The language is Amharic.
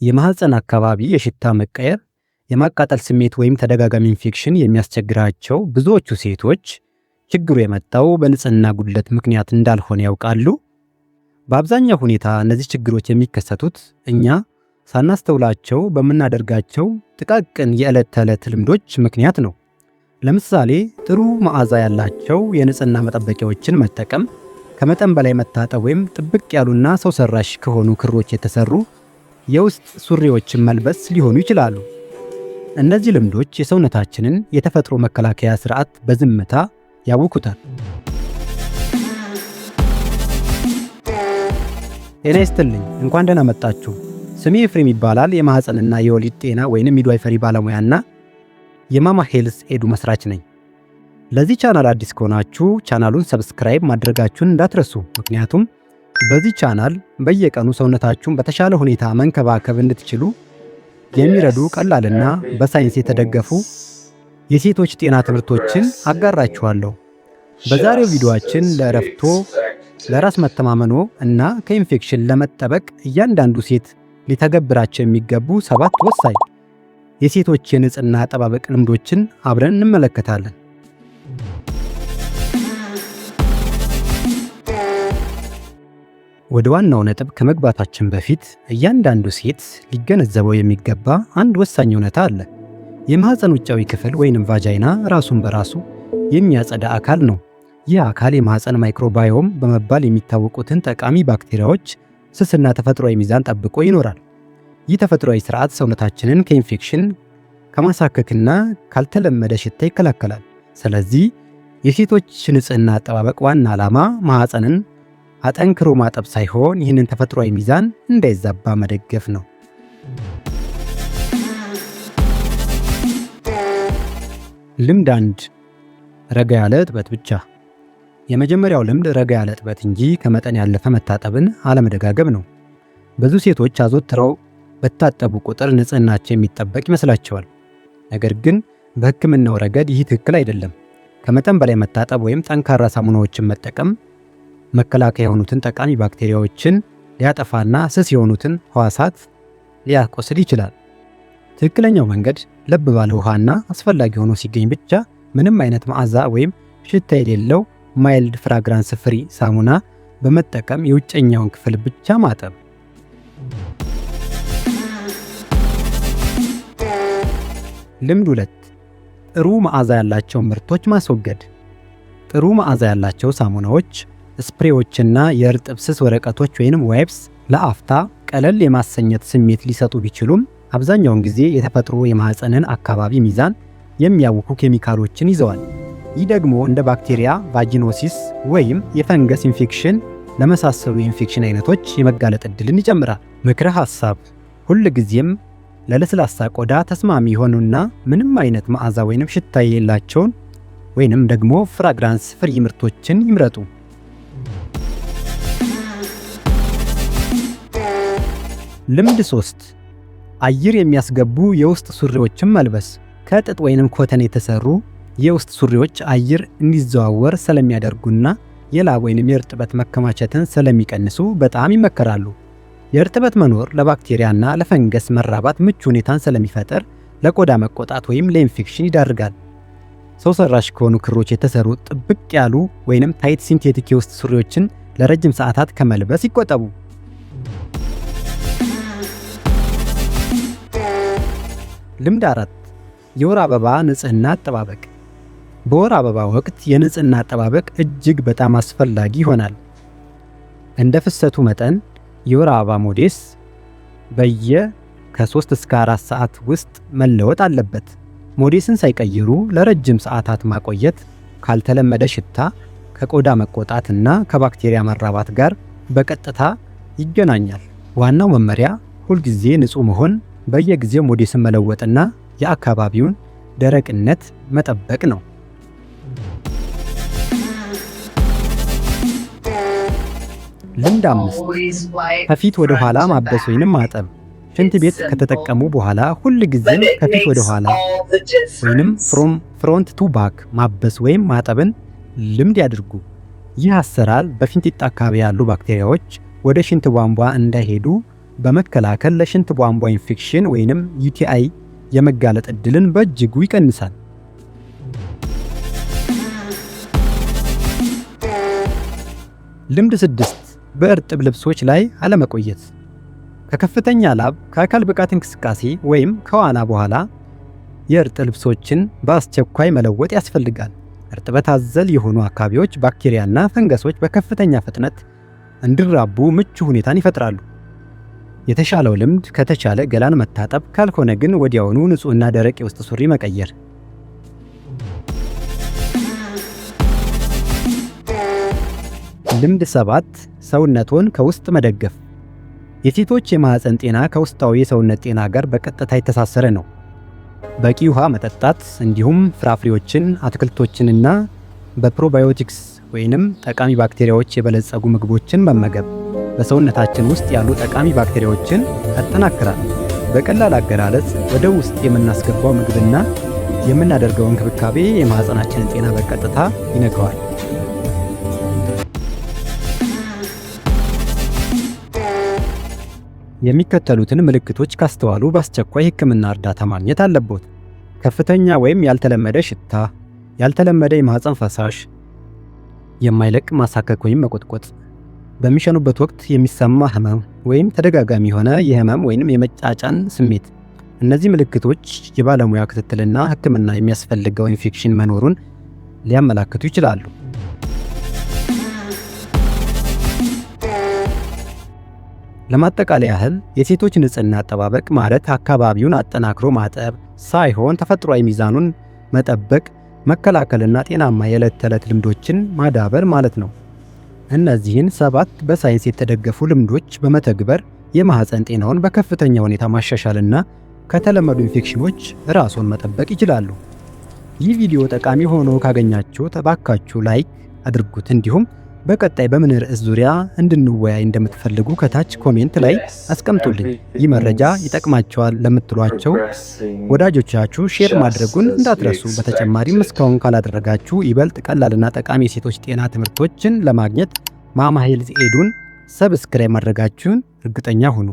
የማህፀን አካባቢ የሽታ መቀየር፣ የማቃጠል ስሜት ወይም ተደጋጋሚ ኢንፌክሽን የሚያስቸግራቸው ብዙዎቹ ሴቶች ችግሩ የመጣው በንጽህና ጉድለት ምክንያት እንዳልሆነ ያውቃሉ? በአብዛኛው ሁኔታ እነዚህ ችግሮች የሚከሰቱት እኛ ሳናስተውላቸው በምናደርጋቸው ጥቃቅን የዕለት ተዕለት ልምዶች ምክንያት ነው። ለምሳሌ ጥሩ መዓዛ ያላቸው የንጽህና መጠበቂያዎችን መጠቀም፣ ከመጠን በላይ መታጠብ ወይም ጥብቅ ያሉና ሰው ሰራሽ ከሆኑ ክሮች የተሰሩ የውስጥ ሱሪዎችን መልበስ ሊሆኑ ይችላሉ። እነዚህ ልምዶች የሰውነታችንን የተፈጥሮ መከላከያ ስርዓት በዝምታ ያውኩታል። ጤና ይስጥልኝ፣ እንኳን ደህና መጣችሁ። ስሜ ኤፍሬም ይባላል። የማህፀንና የወሊድ ጤና ወይንም midwifery ባለሙያና የማማ Health Edu መስራች ነኝ። ለዚህ ቻናል አዲስ ከሆናችሁ ቻናሉን subscribe ማድረጋችሁን እንዳትረሱ። ምክንያቱም በዚህ ቻናል በየቀኑ ሰውነታችሁን በተሻለ ሁኔታ መንከባከብ እንድትችሉ የሚረዱ Yes, ቀላልና በሳይንስ everything የተደገፉ is የሴቶች ጤና ትምህርቶችን progressing አጋራችኋለሁ። በዛሬው just ቪዲዮአችን as we ለእረፍቶ፣ ለራስ expected. መተማመኖ እና ከኢንፌክሽን ለመጠበቅ እያንዳንዱ ሴት ሊተገብራቸው የሚገቡ 7 ወሳኝ የሴቶች የንጽህና አጠባበቅ ልምዶችን አብረን እንመለከታለን። ወደ ዋናው ነጥብ ከመግባታችን በፊት እያንዳንዱ ሴት ሊገነዘበው የሚገባ አንድ ወሳኝ እውነታ አለ። የማህፀን ውጫዊ ክፍል ወይንም vagina ራሱን በራሱ የሚያጸዳ አካል ነው። ይህ አካል የማህፀን microbiome በመባል የሚታወቁትን ጠቃሚ ባክቴሪያዎች ስስና ተፈጥሯዊ ሚዛን ጠብቆ ይኖራል። ይህ ተፈጥሯዊ ስርዓት ሰውነታችንን ከኢንፌክሽን፣ ከማሳከክና ካልተለመደ ሽታ ይከላከላል። ስለዚህ የሴቶች ንጽህና አጠባበቅ ዋና ዓላማ ማህፀንን አጠንክሮ ማጠብ ሳይሆን ይህንን ተፈጥሯዊ ሚዛን እንዳይዛባ መደገፍ ነው። ልምድ 1፣ ረጋ ያለ እጥበት ብቻ። የመጀመሪያው ልምድ ረጋ ያለ እጥበት እንጂ ከመጠን ያለፈ መታጠብን አለመደጋገም ነው። ብዙ ሴቶች አዘውትረው በታጠቡ ቁጥር ንጽህናቸው የሚጠበቅ ይመስላቸዋል። ነገር ግን በሕክምናው ረገድ ይህ ትክክል አይደለም። ከመጠን በላይ መታጠብ ወይም ጠንካራ ሳሙናዎችን መጠቀም መከላከያ የሆኑትን ጠቃሚ ባክቴሪያዎችን ሊያጠፋና ስስ የሆኑትን ህዋሳት ሊያቆስል ይችላል። ትክክለኛው መንገድ ለብ ባለ ውሃና አስፈላጊ ሆኖ ሲገኝ ብቻ ምንም አይነት መዓዛ ወይም ሽታ የሌለው mild fragrance free ሳሙና በመጠቀም የውጨኛውን ክፍል ብቻ ማጠብ። ልምድ 2፣ ጥሩ መዓዛ ያላቸው ምርቶች ማስወገድ። ጥሩ መዓዛ ያላቸው ሳሙናዎች፣ spray ዎችና የእርጥብ ስስ ወረቀቶች ወይንም wipes ለአፍታ ቀለል የማሰኘት ስሜት ሊሰጡ ቢችሉም አብዛኛውን ጊዜ የተፈጥሮ የማህፀንን አካባቢ ሚዛን የሚያውኩ ኬሚካሎችን ይዘዋል። ይህ ደግሞ እንደ ባክቴሪያ vaginosis ወይም የፈንገስ ኢንፌክሽን ለመሳሰሉ የኢንፌክሽን አይነቶች የመጋለጥ ዕድልን ይጨምራል። ምክረ ሐሳብ፣ ሁል ጊዜም ለለስላሳ ቆዳ ተስማሚ የሆኑና ምንም አይነት መዓዛ ወይንም ሽታ የሌላቸውን ወይንም ደግሞ fragrance free ምርቶችን ይምረጡ። ልምድ 3፣ አየር የሚያስገቡ የውስጥ ሱሪዎችን መልበስ። ከጥጥ ወይንም cotton የተሰሩ የውስጥ ሱሪዎች አየር እንዲዘዋወር ስለሚያደርጉና የላብ ወይንም የእርጥበት መከማቸትን ስለሚቀንሱ በጣም ይመከራሉ። የእርጥበት መኖር ለባክቴሪያና ለፈንገስ መራባት ምቹ ሁኔታን ስለሚፈጥር ለቆዳ መቆጣት ወይም ለኢንፌክሽን ይዳርጋል። ሰው ሰራሽ ከሆኑ ክሮች የተሰሩ ጥብቅ ያሉ ወይንም tight synthetic የውስጥ ሱሪዎችን ለረጅም ሰዓታት ከመልበስ ይቆጠቡ። ልምድ 4፣ የወር አበባ ንጽህና አጠባበቅ። በወር አበባ ወቅት የንጽህና አጠባበቅ እጅግ በጣም አስፈላጊ ይሆናል። እንደ ፍሰቱ መጠን የወር አበባ ሞዴስ በየ ከ3 እስከ 4 ሰዓት ውስጥ መለወጥ አለበት። ሞዴስን ሳይቀይሩ ለረጅም ሰዓታት ማቆየት ካልተለመደ ሽታ፣ ከቆዳ መቆጣት እና ከባክቴሪያ መራባት ጋር በቀጥታ ይገናኛል። ዋናው መመሪያ ሁልጊዜ ንጹህ መሆን፣ በየጊዜው ሞዴስን መለወጥና የአካባቢውን ደረቅነት መጠበቅ ነው። ልምድ 5፣ Always wipe ከፊት ወደ front ኋላ to ማበስ ወይንም back. ማጠብ። ሽንት It's ቤት ከተጠቀሙ simple, በኋላ ሁል but ጊዜም it ከፊት ወደ makes ኋላ all the ወይንም difference. from front to back ማበስ ወይም ማጠብን ልምድ ያድርጉ። ይህ አሰራር በፊንጢጣ አካባቢ ያሉ ባክቴሪያዎች ወደ ሽንት ቧንቧ እንዳይሄዱ በመከላከል ለሽንት ቧንቧ ኢንፌክሽን ወይንም UTI የመጋለጥ ዕድልን በእጅጉ ይቀንሳል። ልምድ 6፣ በእርጥብ ልብሶች ላይ አለመቆየት። ከከፍተኛ ላብ፣ ከአካል ብቃት እንቅስቃሴ ወይም ከዋና በኋላ የእርጥብ ልብሶችን በአስቸኳይ መለወጥ ያስፈልጋል። እርጥበት አዘል የሆኑ አካባቢዎች ባክቴሪያና ፈንገሶች በከፍተኛ ፍጥነት እንዲራቡ ምቹ ሁኔታን ይፈጥራሉ። የተሻለው ልምድ ከተቻለ ገላን መታጠብ፣ ካልሆነ ግን ወዲያውኑ ንጹህና ደረቅ የውስጥ ሱሪ መቀየር። ልምድ 7፣ ሰውነቶን ከውስጥ መደገፍ። የሴቶች የማህፀን ጤና ከውስጣዊ የሰውነት ጤና ጋር በቀጥታ የተሳሰረ ነው። በቂ ውሃ መጠጣት እንዲሁም ፍራፍሬዎችን፣ አትክልቶችንና በ probiotics ወይንም ጠቃሚ ባክቴሪያዎች የበለጸጉ ምግቦችን መመገብ በሰውነታችን ውስጥ ያሉ ጠቃሚ ባክቴሪያዎችን ያጠናክራል። በቀላል አገላለጽ ወደ ውስጥ የምናስገባው ምግብና የምናደርገው እንክብካቤ የማህፀናችንን ጤና በቀጥታ ይነካዋል። የሚከተሉትን ምልክቶች ካስተዋሉ በአስቸኳይ ሕክምና እርዳታ ማግኘት አለብዎት። ከፍተኛ ወይም ያልተለመደ ሽታ፣ ያልተለመደ የማህፀን ፈሳሽ፣ የማይለቅ ማሳከክ ወይም መቆጥቆጥ፣ በሚሸኑበት ወቅት የሚሰማ ህመም ወይም ተደጋጋሚ የሆነ የህመም ወይም የመጫጫን ስሜት። እነዚህ ምልክቶች የባለሙያ ክትትልና ሕክምና የሚያስፈልገው ኢንፌክሽን መኖሩን ሊያመላክቱ ይችላሉ። ለማጠቃለያ ያህል የሴቶች ንጽህና አጠባበቅ ማለት አካባቢውን አጠናክሮ ማጠብ ሳይሆን ተፈጥሯዊ ሚዛኑን መጠበቅ፣ መከላከልና ጤናማ የዕለት ተዕለት ልምዶችን ማዳበር ማለት ነው። እነዚህን 7 በሳይንስ የተደገፉ ልምዶች በመተግበር የማህፀን ጤናውን በከፍተኛ ሁኔታ ማሻሻልና ከተለመዱ ኢንፌክሽኖች ራስዎን መጠበቅ ይችላሉ። ይህ ቪዲዮ ጠቃሚ ሆኖ ካገኛችሁት እባካችሁ like አድርጉት። እንዲሁም በቀጣይ በምን ርዕስ ዙሪያ እንድንወያይ እንደምትፈልጉ ከታች comment ላይ አስቀምጡልኝ። ይህ መረጃ Everything's ይጠቅማቸዋል ለምትሏቸው progressing ወዳጆቻችሁ share just ማድረጉን as we እንዳትረሱ። በተጨማሪም expected. እስካሁን ካላደረጋችሁ ይበልጥ ቀላልና ጠቃሚ የሴቶች ጤና ትምህርቶችን ለማግኘት ማማ Health Edu ን subscribe ማድረጋችሁን እርግጠኛ ሁኑ።